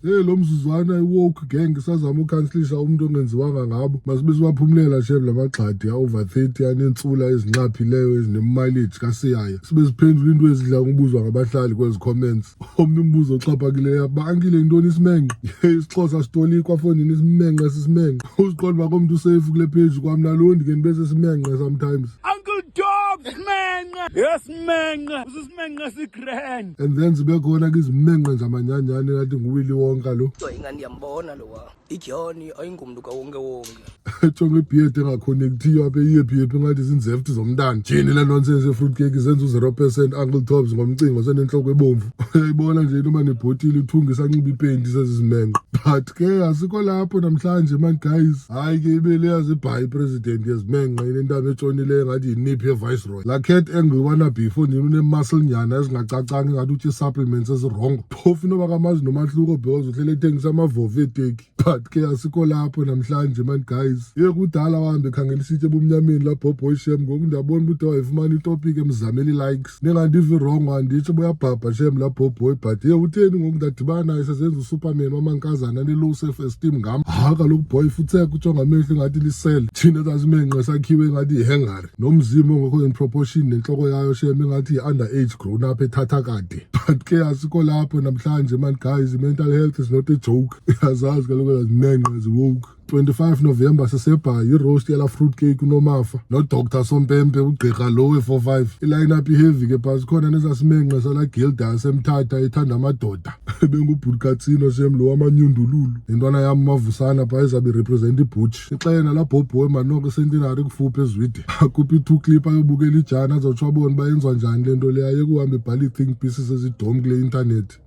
Hey, lo mzuzwana i-woke gang isazama ukhansilisha umntu ongenziwanga ngabo. Masibe sibaphumlela shem la magxadi a-over 30 aneentsula ezinxaphileyo ezine-mileage kasiyaya. Sibe siphendula into ezidla ngobuzwa ngabahlali kwezi comments. Omnye umbuzo oxhaphakileyo uba, "Ankile, yintoni isimenqe?" IsiXhosa sitolikwa fondini, isimenqe sisimenqe. Uziqonda uba komntu usafe kule page kwam nalo ndike ndibe sesimenqe sometimes. Uncle Top, simenqe. Yes, simenqe. Usisimenqe si-grand. And then zibe khona ke izimenqe zamanyanyane ngathi nguWilly Wonka lo. Kodwa ingani ndiyambona lowa idyoni ayingumntu kawonke-wonke. Ejonga i-beard engakhonekithiyo apha eyephi yephi ngathi zinzefti zomntana. Jini le nonsense ye-fruit cake izenza u-0% Uncle Tops ngomcingo senentloko ebomvu. Uyayibona nje into yoba nebhotile ithunga isanxiba ipenti sezizimenqe. But ke asikho lapho namhlanje man guys. Hayi ke, ibe leyazibhayi ipresident yezimenqe inentamo etshonileyo ngathi yiniphi ye-viceroy. Laa Kurt Angle wannabe fondini une-muscle nyana ezingacacanga ingathi utye ii-supplements ezi-wrong. Phofu inoba kamazi nomahluko because uhlele ethengisa amavovo eeteki. But ke asikho lapho namhlanje man guys. Ye kudala wahambe ekhangela isitye ebumnyameni laa bhobhoyi shem, ngoku ndiyabona uba ude wayifumana itopic emzamela ii-likes. Ningandivi wrong, anditsho buyabhabha shem laa bhobhoyi, but ye utheni ngoku ndadibana naye sezenza uSuperman wamankazana ane-low self esteem ngam. Ha kaloku boy, futseka, ujonga amehlo ingathi lisele. Thina sasimenqe sakhiwe ngathi yihengari nomzimba ongekho in proportion nentloko yayo shem ingathi yi-under age grown up ethatha kade. But ke asikho lapho namhlanje man guys. Mental health is not a joke. Uyazazi kaloku ezazimenqe zi-woke. 25 November sisebhayi, i-roast yala fruit cake uNomafa noDr Sompempe ugqirha lo we-45. I-line-up i-heavy ke phaa, sikhona nesasimenqe sala gilda yasemthatha ethanda amadoda bengubhutkatsino shem lo wamanyundululu nentwana yam Mavusana phaa izabe irepresenta ibhutshi ixele nalaa bhobhoyi manoko icentenary kufuphi ezwide akhuphe i-two clip ayobukela ijana azotsho abone uba yenziwa njani le nto leya yekuhambe ibhala ii-think pieces ezidom kule intanethi.